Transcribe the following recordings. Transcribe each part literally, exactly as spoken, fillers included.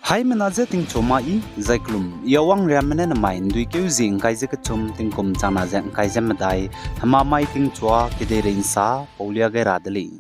Haimena je tingchua ma i, zai kelum, i awang riamme ne nemai ’nduikeu zie ’ngkai ze kechum tingkum changna ze ’ngkai ze medai, hemamai tingchua kedeirei ’nsa paulia gai ra de lei.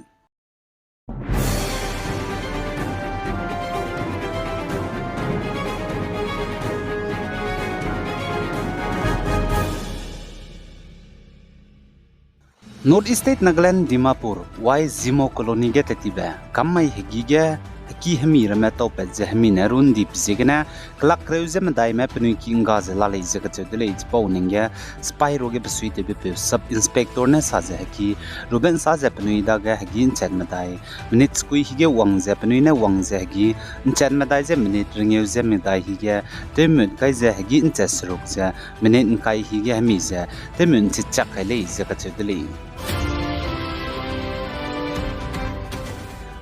North East State Nagaland Dimapur, wai Zemo Colony ge tattibe kam mai hegî ge heki hemi ramme taupat ze hemi ne run dibe ziegene, kelak kereu ze medaime penui ki ’ngga ze la lei ze kacheu de lei. Chipau ning ge sipai ruage besuitewbepeu Sub Inspector ne sa ze heki rube ’nsa ze penui dage hegî ’nchat medai minute sekui hige wang ze penui ne wang ze hegî ’nchat medai ze minute rengeu ze medai hige tewmut kai ze hegî ’nchat seruk ze minute ’ngkai hige hemi ze tewmut ’nchichak kai lei ze kacheu de lei.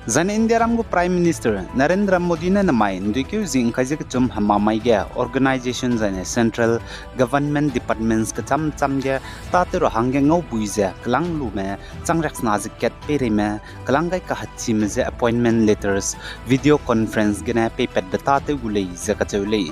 Zaine Indiaram gu Prime Minister Narendra Modi ne nemai ’nduikeu zie ’ngkai ze kechum hemamai ge organisation zaine central government departments kecham cham ge tâtew ra hangge ngaubui ze kelâng lume chang riaksena ze kat peireime kelâng gai kahachime je appointment letters video conference gene peipatbe tâtew gu lei ze kacheu lei.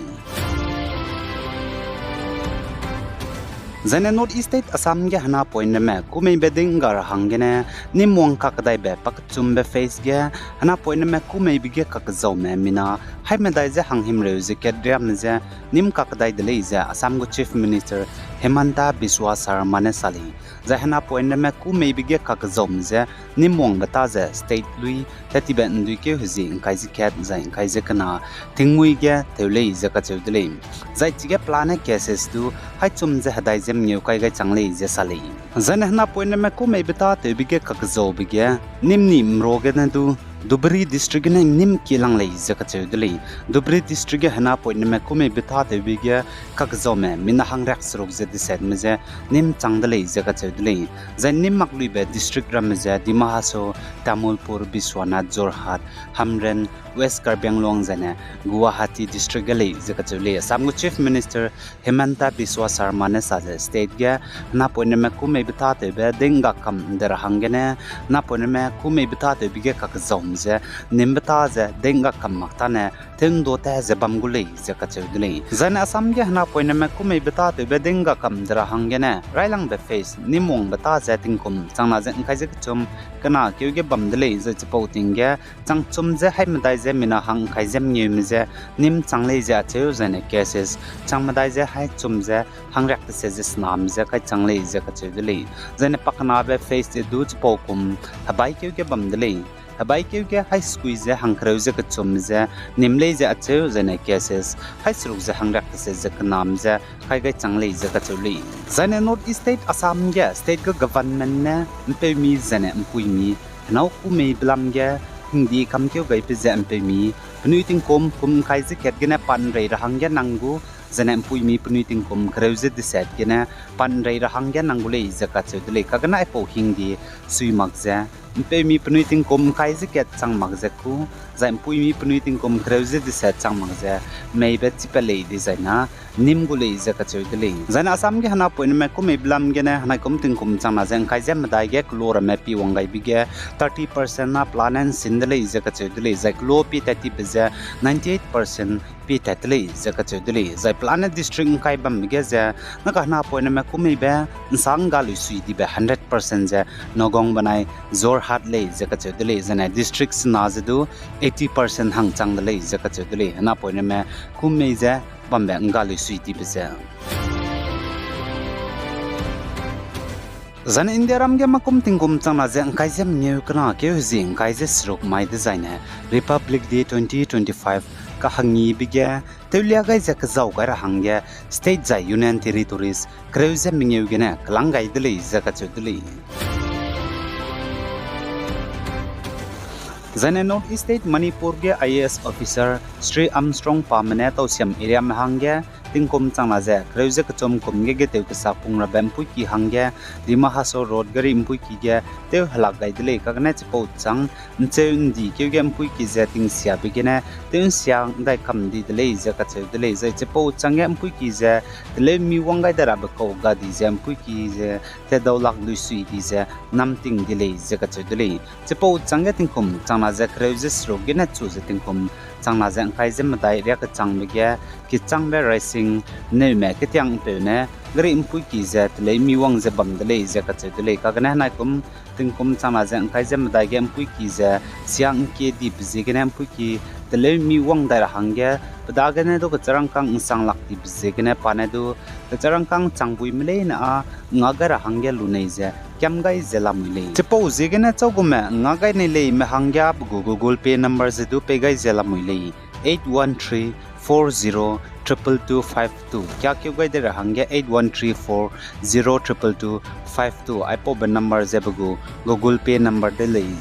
Zaine North East State Assam ge henapoineme kûmeibe dingga ra hanggene, nîm wang kakdaibe pakechumbe phase ge, henapoineme kûmeibe ge kakzaume mina, haimedai je hanghimreu ze katriame je, nîm kakdai de lei ze Assam gu Chief Minister Himanta Biswa Sarma ne sa lei. Zai henapoineme kûmeibe ge kakzaume je, nîm wangbe ta ze state lui, tattibe ’nduikeu hezie ’ngkai ze kat zai ’ngkai ze kena, tingmui ge tew lei ze kacheu de lei. Zai chige pelane cases du, haichum ze hedai ze mengeu kai gai chang lei ze sa lei. Zaine henapoineme kûmeibe tâtewbe ge kakzaube ge, nîm ni mro gene du, Dhubri District gene nîm kilang lei ze kacheu de lei. Dhubri District ge henapoineme kûmeibe tâtewbe ge kakzaume mina hangriak seruk ze desetme je nîm chang de lei ze kacheu de lei. Zai nîm makluibe district ramme ze Dima Hasao, Tamulpur, Biswanath, Jorhat, Hamren, West Karbi Anglong zaine Guwahati District ge lei ze kacheu lei. Assam gu Chief Minister Himanta Biswa Sarma ne sa ze state ge henapoineme kûmeibe tâtewbe dingga kam ’nde ra hanggene, henapoineme kûmeibe tâtewbe ge kakzaume je, nîmbe ta ze dingga kam mak tane, tew'nda ta ze bam gu lei ze kacheu de lei. Zaine Assam ge henapoineme kûmeibe tâtewbe dingga kam ’nde ra hanggene, railangbe phase, nîm wangbe ta ze tingkum changna ze ’ngkai ze kechum, kena keu ge bam de lei zai chipau ting ge, changchum ze haimedai ze mina hang ’ngkai ze mengeume je, nîm chang lei ze acheu zaine cases, changmedai ze haichum ze, hangriak deset ze sename je kai chang lei ze kacheu de lei. Zaine pakenabe phase ze du chipau kum, hebaikeu ge bam de lei. Hebaikeu ge haisekui ze hangkereu ze kechum ze, nîm lei ze acheu zaine cases, haiseruk ze hangriak deset ze kename je, kai gai chang lei ze kacheu lei. Zaine North East State Assam ge state ge government ne, ’mpeumi zaine ’mpuimi, henâu kûmeibe lam ge, hingdi kamkeu gaibe ze ’mpeumi, penui tingkum kum ’ngkai ze kat gene panrei ra hangge nang gu, zaine ’mpuimi penui tingkum kereu ze deset gene, panrei ra hangge nang gu lei ze kacheu de lei. Kagene aipau hingdi sui mak ze, ’mpeumi penui tingkum ’ngkai ze kat chang mak ze ku, zai ’mpuimi penui tingkum kereu ze deset chang mak ze, meibe chipat lei dizai na, nîm gu lei ze kacheu de lei. Zaine Assam ge henapoineme kûmeibe lam gene, henaikum tingkum changna ze ’ngkai ze medai ge kelo ramme pi wang gaibe ge, thirty percent na pelane ’nsin de lei ze kacheu de lei, zai kelo pi tat tibe ze, ninety-eight percent pi tat de lei ze kacheu de lei, zai pelane district ’ngkai bambe ge ze, naka henapoineme kûmeibe, ’nsang ga lui sui dibe hundred percent ze, Nagaon benai Jorhat lei ze kacheu de lei, zaine district sena ze du, eighty percent hangchang de lei ze kacheu de lei, henapoineme, kûmei ze, bambe ’ngga lui sui dibe ze. Zaine Indiaram ge makum tingkum changna ze ’ngkai ze mengeu kena keu hezie ’ngkai ze seruk mai dezaine Republic Day twenty twenty-five kahangibe ge tewlia gai ze kezau gai ra hangge state zai Union Territories kereu ze mengeu gene kelang gai de lei ze kacheu de lei. Zaine North East State Manipur ge I A S officer Shri Armstrong Pame ne Tausiam area me hangge tingkum changna ze kereu ze kechum kum ge getew kesak pung rabe ’mpuiki hangge Dima Hasao Road gari ’mpuiki ge tew helak gai de lei, kagene chipau chang ’ncheu ’ndi keu ge ’mpuiki ze tingsiabe gene tew ’nsia ’ndai kam di de lei ze kacheu de lei, zai chipau changge ’mpuiki ze teleu mi wang gai de rabe kau ga di ze ’mpuiki ze tedau lak lui sui di ze namting di lei ze kacheu de lei. Chipau changge tingkum changna ze kereu ze seruk gene chu ze tingkum changna ze ’ngkai ze medai riak kechangbe ge, kechangbe raising neume ketiangpeu ne, gari ’mpuiki ze teleu mi wang ze bam de lei ze kacheu de lei. Kagene henai kum tingkum changna ze ’ngkai ze medai ge ’mpuiki ze sia ’ngkie dibe ziegene ’mpuiki teleu mi wang dai ra hangge, pe dagene du kecharangkâng ’nsang lak dibe ziegene pa ne du kecharangkâng changbuime leine â ngak gai ra hangge lunei ze kiam gai ze lamui lei. Chipau ziegene châugume ngak gai nei leime hangge pe gu Google Pay number ze du pei gai ze lamui lei. Eight one three four zero triple two five two. Kiakeu gai de ra hangge eight one three four zero triple two five two. Aipaube number ze pe gu Google Pay number de lei.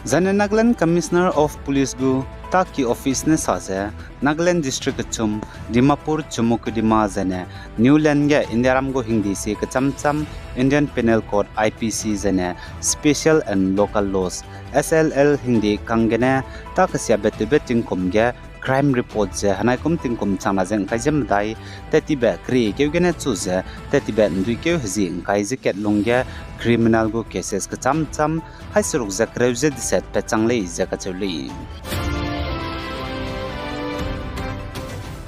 Zaine Nagaland Commissioner of Police gu taki office ne sa ze, Nagaland district kechum, Dimapur, Chumoukedima zaine Niuland ge Indiaram gu hingde sie kecham cham Indian Penal Code, I P C zaine Special and Local Laws, S L L hingde kang gene ta kesiabe tewbe tingkum ge crime report ze henai kum tingkum changna ze ’ngkai ze medai, tat tibe keriekeu gene chu ze tat tibe ’nduikeu hezie ’ngkai ze kat lungge criminal gu cases kecham cham haî seruk ze kereu ze deset pat chang lei ze kacheu lei.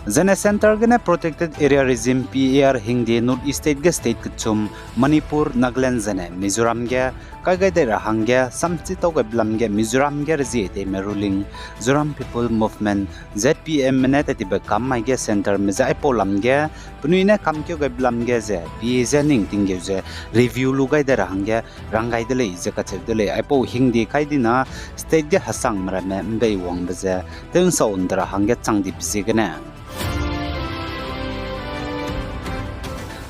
Zaine centre gene Protected Area Regime, P A R hingde North East state ge state kechum, Manipur, Nagaland zaine Mizoram ge kai gai dai ra hangge samchi tau gaibe lam ge Mizoram ge rezie teime ruling Zoram People Movement, Z P M me ne tat tibe kam mai ge centreme ze aipau lam ge penui ne kamkeu gaibe lam ge ze pie ze ning tinggeu ze review lu gai dai ra hangge rang gai de lei ze kacheu de lei. Aipau hingde kai dina state ge hesangme ramme ’mbeiwangbe ze tew ’nsau ’nde ra hangge chang dibe ziegene.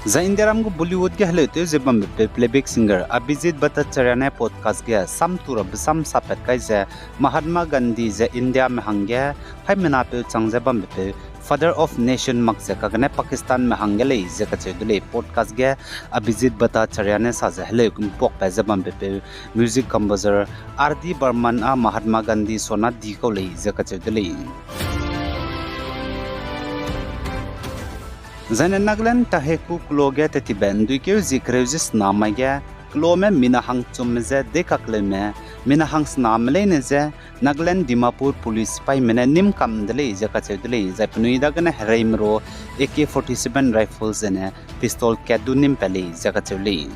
Zai Indiaram gu Bollywood ge heleutew ze bambe peu playback singer Abhijit Bhattacharya ne podcast ge sam tu rabe sam sapat kai ze Mahatma Gandhi ze Indiame hangge haîmenapeu chang ze bambe peu Father of Nation mak ze kagene Pakistanme hangge lei ze kacheu de lei. Podcast ge Abhijit Bhattacharya ne sa ze heleu ’mpuakpat ze bambe peu music composer R D Burman â Mahatma Gandhi sona di kau lei ze kacheu de lei. Zaine Nagaland Taheku kelo ge tat tibe ’nduikeu zie kereu ze sena mai ge kelome mina hangchumme ze deikakleume mina hangsename leine ze Nagaland Dimapur police sipaime ne nîm kam de lei ze kacheu de lei. Zai penui dagene hereime ro A K forty-seven rifle zene pistol kat du nîm pat lei ze kacheu lei.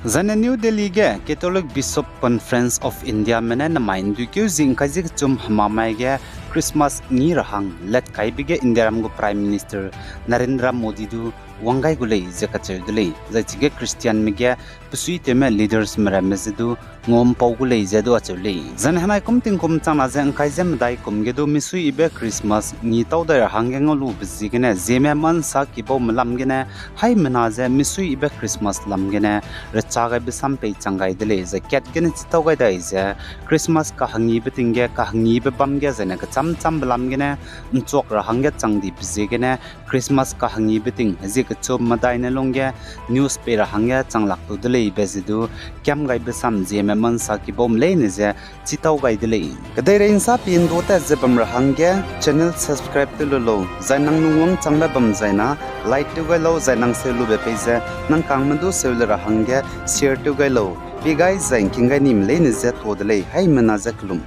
Zaine New Delhi ge Catholic Bishop Conference of Indiame ne namai ’nduikeu zie ’ngkai ze kechum hema mai ge Christmas ngi ra hang latkaibe ge Indiaram gu Prime Minister Narendra Modi du wang gai gu lei ze kacheu de lei. Zai chige Christianme ge besuitewme leadersme ramme ze du ngau'mpau gu lei ze du acheu lei. Zaine henai kum tingkum changna ze ’ngkai ze medai kum ge du misuiyibe Christmas ngi tau dai ra hangge ngau lube ziegene Zeme Mansa kibaume lam gene haîmena ze misuiyibe Christmas lam gene recha gaibe sam pei chang gai de lei. Zai kat gene chi tau gai dai ze Christmas kahangibe ting ge kahangibe bam ge zaine kecham chambe lam gene ’nchuak ra hangge chang dibe ziegene Christmas kahangibe ting hezie kechum medai ne lungge news pei ra hangge chang lak tu de leibe ze du kiam gaibe sam Zeme Mansa kibaume leine ze chi tau gai de lei. Kedeirei ’nsa pindua tat ze bam ra hangge channel subscribe tew lu lau, zai nang lungwang changbe bam zaina like tew gai lau, zai nang seu lube pei ze nang kangme du seu le ra hangge share tew gai lau. Pie gai zai ’ngking gai nime leine ze tuâ de lei, haîmena ze kelum.